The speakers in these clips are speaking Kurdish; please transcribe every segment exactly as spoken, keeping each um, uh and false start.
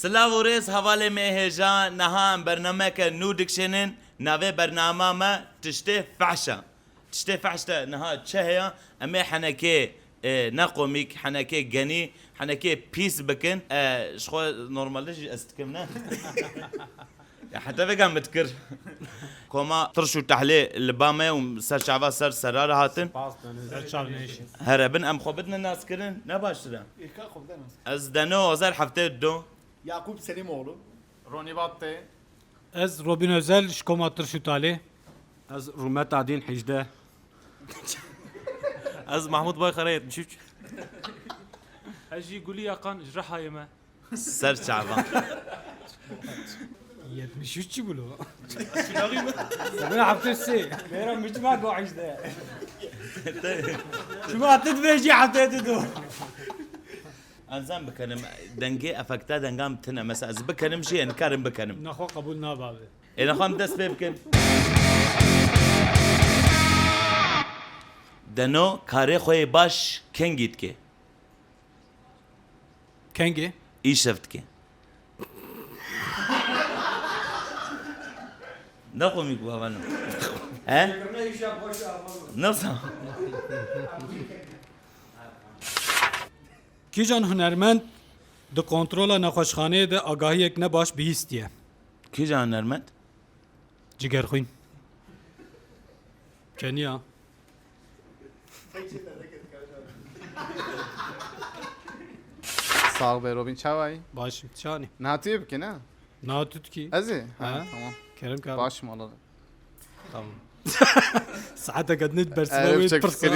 Silav û rêz hevalê me hêja, niha em bernameke nû dikişînin, navê bernama me Tiştê Fehş e. Tiştê Fehş de niha çi heye? Em ê henekê, e, ne komîk, henekê genî, henekê pîs bikin. E, ji xwe normalde jî ez dikim, ne? Ya heta vêga min dikir. Koma tirş û tehlê li ba me û ser çava ser serra re hatin. Ser çav nêşî. Here bin em xwe bidine naskirin, ne baştir e? Êka xwe bide nas. Ez Deno, hezar heftê du. Yakup Selimoğlu. Ronî Battê. Ez Robîn Özel, ji koma Tirş û Talê. Ez Rûmet Adîn, hejdeh. Ez Mahmut Baykara, yetmiş üç. Ez jî Gulî Yakan, ji Rihayê me. Ser çavan. Yetmiş üç çi gulo? Sebena heftê sê. Mêra min çima got hejdeh? Çima tu dibêjî heftê du? Ez em bikenim, dengê efekta dengam tune. Mesela ez bikenim jî, em karin bikenim. Nexwe qebûl nababe. Ê nexwe em dest pê bikin. Deno karê xwe yê baş kengî dike? Kengê? Îşev dike. Ne komîk baba, ne? He? Nasıl? Kîjan hunermend di kontrola nexweşxaneyê de agahiyek ne baş bihîstiye? Kîjan hunermend? Cigerxwîn. Kenya. Sağ be Robin, çawayî? Baş, çanî. Niha tu yê bikî, ne? Niha tu dikî. Ez ê? Ha, ha, tamam. Kerem ki abi. Baş mala. Tamam. Saeteke din bersiva wê pirsa.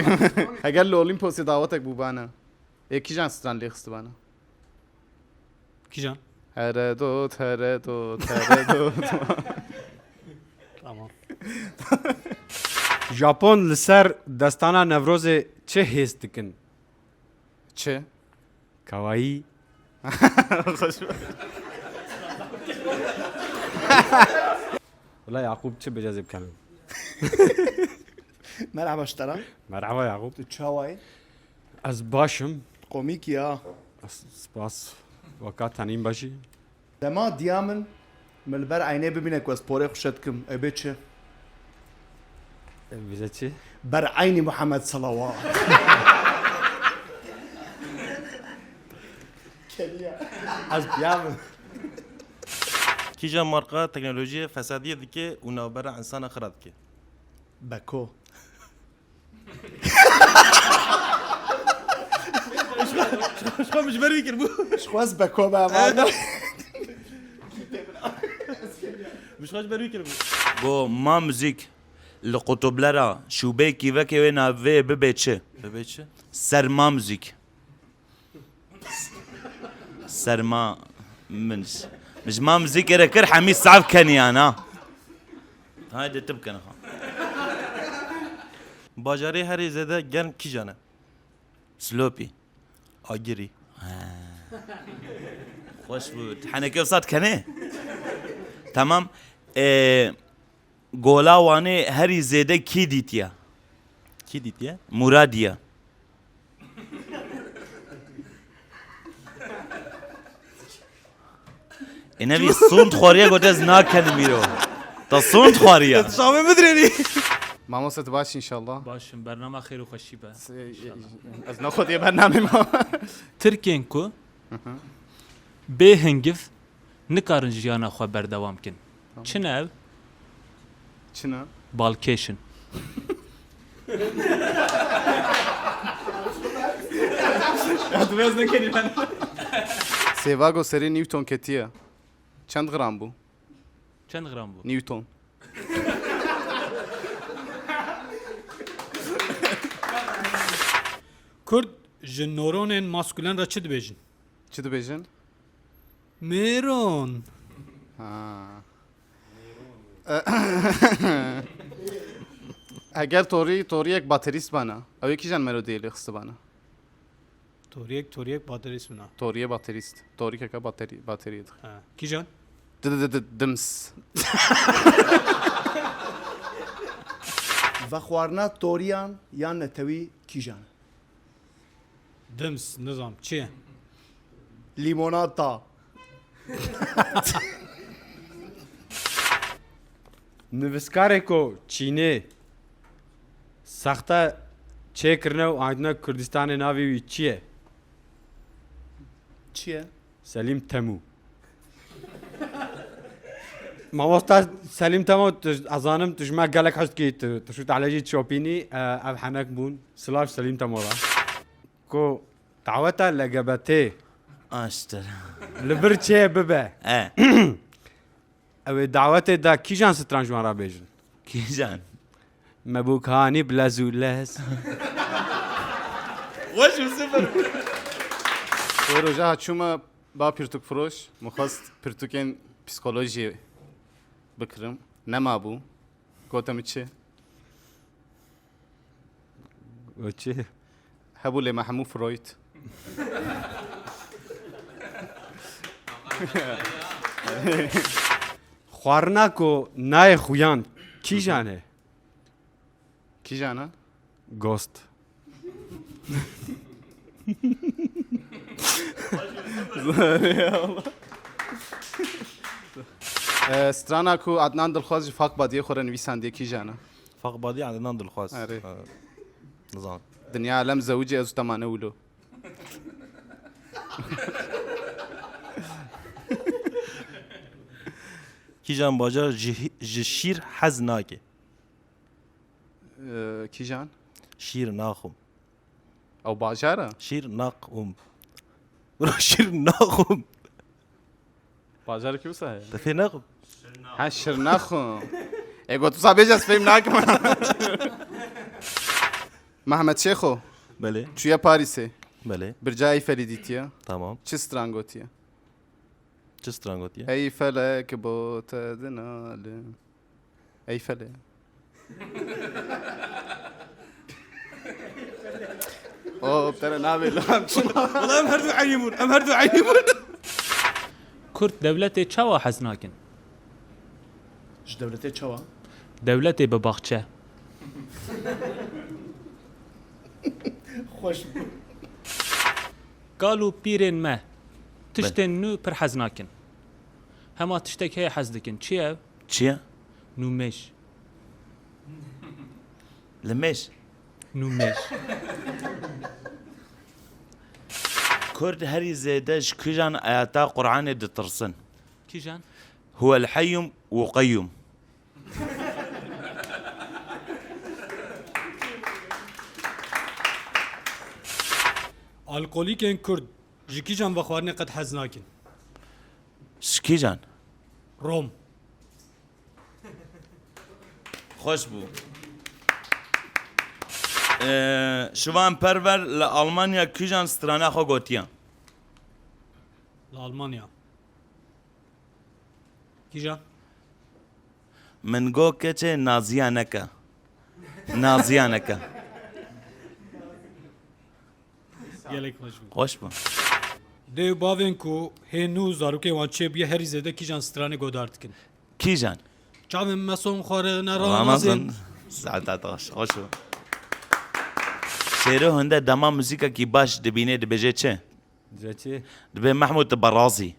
Heger li Olimposê dawetek bûbane. Ê kîjan stran lê xistibane? Kîjan? Here dot, here dot, here dot. Tamam. Japon li ser destana Newrozê çi hêz dikin? Çi? Kawayî. Wela Yaqûb çi bêje ez ê bikanim. Merhaba ji te re. Merhaba Yaqûb. Tu çawa yî? Ez baş im. Komîk ya. Spas. Weka tenîn baş î. Dema diya min, min li ber eynê bibîne ku ez porê xwe şet dikim, ê bê çi? Ê bê çi? Ber eynî Muhammed selawat. Keliya. Ez diya min. Kîjan marka teknolojiyê fesadiyê dike û navbera insana xira dike? Beko. Ji xwe min ji ber wî kiribû. Ji xwe ez Beko me, ama. Min ji xwe ji ber wî kiribû. Go ma muzîk li qutublera şûbeyê kîvekê wê navê bibe çi? Bibe çi? Serma muzîk. Serma min ji, min ji ma muzîkê re kir hemî sav keniyan ha. Haydi tu bikin xwe. Bajarê herî zêde germ kîjan e? Silopî. Agirî. He. Xweş bû. Henekê wisa dikenê? Tamam. Ee, Gola Wanê herî zêde kî dîtiye? Kî dîtiye? Muradiye. E, nevî sûnd xwariye, gote ez nakenim îro. Te sûnd xwariye. Şamê bidirênî. Mamoste, tu baş inşallah. Baş im, bernama xêr û xweşî be. Se-, ez nexwe diye bernamê ma. Tirkên ku bê hingiv nikarin jiyana xwe berdewam kin. Tamam. Çi ne ev? Çi ne? Balkêş in. Ya, tu ez nekenî ben. Sêvago serê Newton ketiye. Çend gram bû? Çend gram bû? Newton. Kurd ji newronên maskûlen re çi dibêjin? Çi dibêjin? Mêron. Ha. Eger torî, toriyek baterîst bana, ew ê kîjan melodiyê lê xistibana? Toriyek, toriyek baterîst bina. Toriyê baterîst. Torîkeke bateri-, bateriyê dixî. Ha. Kîjan? Di, di, di, di, dims. Vexwarina toriyan yan netewî kîjan e? Dims, nizam, çi ye? Lîmonata. Nivîskarê ku Çînê sexte çêkirine û anîtine Kurdistanê navê wî çi ye? Çi ye? Selîm Temû. Mamosta Selîm Temû, tu, ez zanim tu ji me gelek hez dikî, tu, tu şût Elejî Çopînî, e, ev henek bûn. Silav Selîm Temû re. Ku daweta L G B T Aştir. Li vir çê bibe. E. Ew ê dawetê de kîjan stran ji wan re bêjin? Kîjan? Me bû kanî bi lez û lez. Weş û sifir. Wê roja çûme ba pirtûkfiroş, min xwest pirtûkên psîkolojiyê bikirim. Nema bû. Gote min çi? O çi? Hebû lê me hemû Freud. Xwarina ku nayê xuyan kîjan e? Kîjan e? Ghost. Ee, strana ku Adnan Dilxwaz ji Fakbadiyê xwe re nivîsandiye kîjan e? Fakbadî Adnan Dilxwaz. Erê. Ee, nizanim. Dinya alem zewicî ez û temane wilo. Kîjan bajar ji, ji şîr hez nake? Ee, kîjan? Şîr naxwim. Ew bajar e? Şîr naxwim. Bro, şîr naxwim. Bajarê kî wisa heye? Te fê naxwim. Ha, şîr naxwim. E, got wisa bêje, ez fêm nakim. Mehmet Şêxo. Belê. Çûye Parîsê. Belê. Birca Eyfelî dîtiye. Tamam. Çi stran gotiye? Çi stran gotiye? Ey felek bo te dinalim. Ey felek. O, tere nabê lan. Wala em her du eyî bûn. Em her du eyî bûn. Kurd dewletê çawa hez nakin? Ji dewletê çawa? Dewletê bi baxçe. Xweş bû. Kal û pîrên me tiştên nû pir hez nakin. Hema tiştek heye hez dikin. Çi ye ew? Çi ye? Nûmêj. Limêj. Nûmêj. Kurd herî zêde ji kîjan ayeta Qur'anê ditirsin? Kîjan? Huwel heyyum û qeyyum. Alkolîkên Kurd ji kîjan vexwarinê qet hez nakin? Ji kîjan? Rom. Xweş bû. Ee, Şivan Perver li Almanya kîjan strana xwe gotiye? Li Almanya. Kîjan? Min got keçê naziya neke. Naziya neke. Gelek xweş bû. Xweş bû. Dê û bavên ku hê nû zarokê wan çêbûye herî zêde kîjan stranê godar dikin? Kîjan? Çavên me son xwarine Ramazan. Ramazan. Saeta taş. Xweş bû. Şêro hinde dema muzîkekî baş dibîne dibêje çi? Dibê çi? Dibê Mehmûd tu berazî.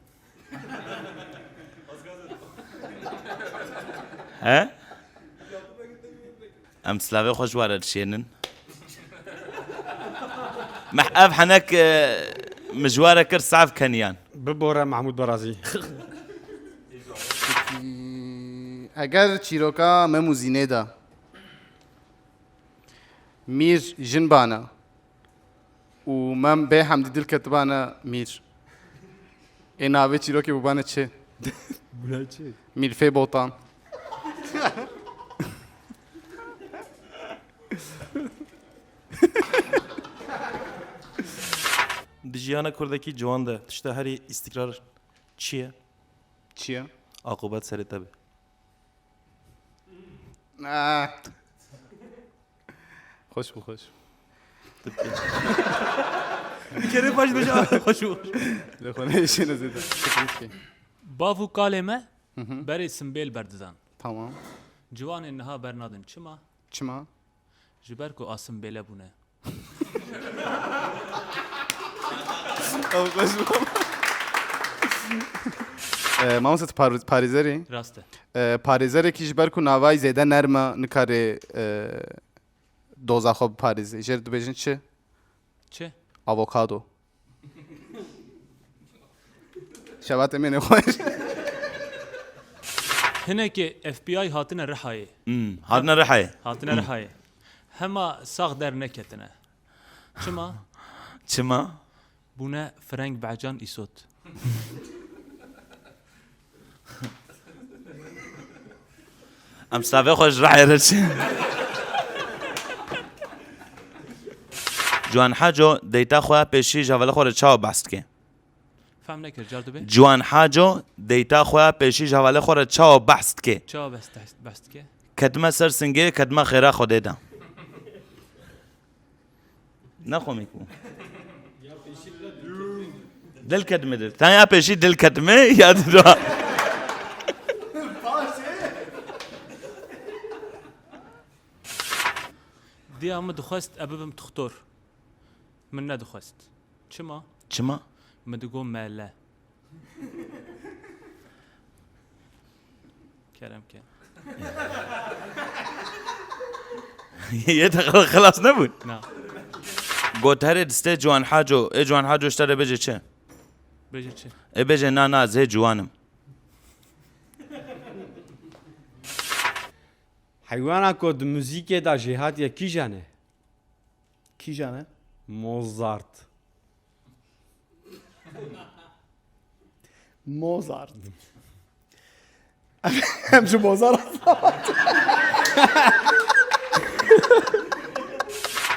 He? Em silavê xwe ji we re dişênin. Meh-, ev henek, e, min ji we re kir sav keniyan. Bibore Mehmûd Berazî. Eger çîroka Mem û Zînê de Mîr jin bana û Mem bê hemdî dil ketibane Mîr. Ê navê çîrokê bûbane çi? Bûne çi? Mîrfê Botan. Di jiyana kurdekî ciwan de tişta herî îstîkrar çi ye? Çi ye? Aqûbet serê te be. Ah. Xweş bû, xweş. Di kerê paş bêje, xweş bû. Lê xwe neyşêne zêde. Bav û kalê me Hı hı. berê simbêl berdidan. Tamam. Ciwanên niha bernadin. Çima? Çima? Ji ber ku a simbêle bûne. Ew xweş bû. E, mamoste, tu par-, parêzer î? Rast e. E, parêzerekî ji ber ku navayî zêde nerm e, nikare, e, doza xwe biparêze. Jê re dibêjin çi? Çi? Avokado. Şevat Emînê xweş. Hinekê F B I hatine Rihayê. Hmm, hatine Rihayê. Hatine Hmm. Rihayê. Hema sax derneketine. Çima? Çima? Bûne Frank Becan Îsot. Em slavê xwe ji Rihayê re çi? Ciwan Haco deyta xwe ya pêşî ji hevalê xwe re çawa behs dike? Fam nekir, car dibe? Ciwan Haco deyta xwe ya pêşî ji hevalê xwe re çawa behs dike? Çawa behs, behs, behs dike? Ketime ser singê, ketime xêra Xwedê de. Ne komîk bû. Dil ketime dir. Tanya pêşî dil ketime ya dida. Diya min dixwest ez bibim tuxtor. Min nedixwest. Çima? Çima? Min digot mele. Kerem ke. Yê te xel-, xelas nebûn? Na. Got herê distê Ciwan Haco. Ê Ciwan Haco ji te re bêje çi? Bêje çi? Ê bêje na, na, ez hê ciwan im. Heywana ku di muzîkê de jêhatiye kîjan e? Kîjan e? Mozart. Mozart. Em ji Mozart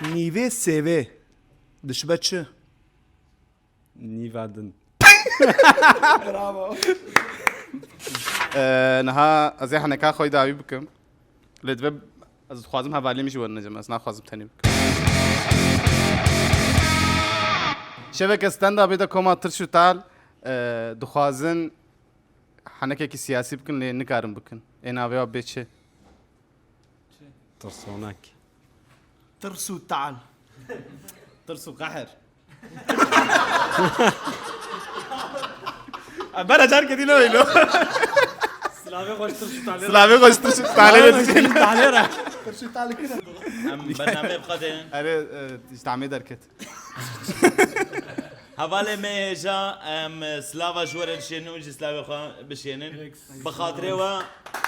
Nîvê sêvê dişibe çi? Nîva din. Bravo. Ee, niha ez ê heneka xwe dawî bikim. Lê divê ez dixwazim hevalê min jî were necem. Ez naxwazim tenê bikim. Şeveke stand-upê de koma Tirş û Tal, ee, dixwazin henekekî siyasî bikin, lê nikarin bikin. Ê navê wa bê çi? Tirsonek. Tirs û tal. Tirs û qehr. Bera carkê dî neweylo. Silavê xweş, tirs û talê re. Silavê xweş, tirs û talê re. Silavê xweş, tirs û talê re. Em bernameyê bi xwe de. Erê, e, îşte amê derket. Hevalê me hêja, em slava ji we re dişênin û jî slavê xwe bişênin. Bi xatirê we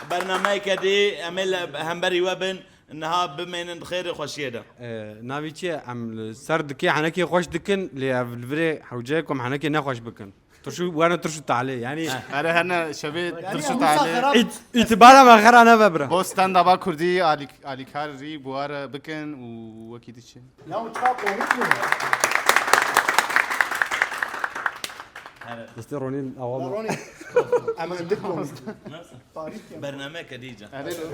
bernameyeke dî em ê li hemberî we bin. Niha bimênin di xêrê xweşiyê de. Ee, navî çi ye? Em li ser dikê henekê xweş dikin, lê ev li virê hewceyê ku em henekê nexweş bikin. Tirş û, werne tirş û talê, yanî Erê herne şevê tirş û talê. Ît-, îtibara me xera nebe bira. Bo stand-upa kurdî alîk-, alîkarî bi we re bikin û wekî diçin. Ya, o çawa komik bû? Destê Ronî awa bû. Ronî. Em hindik komik. Tarîh ya. Bernameyeke dî can. Erê lo.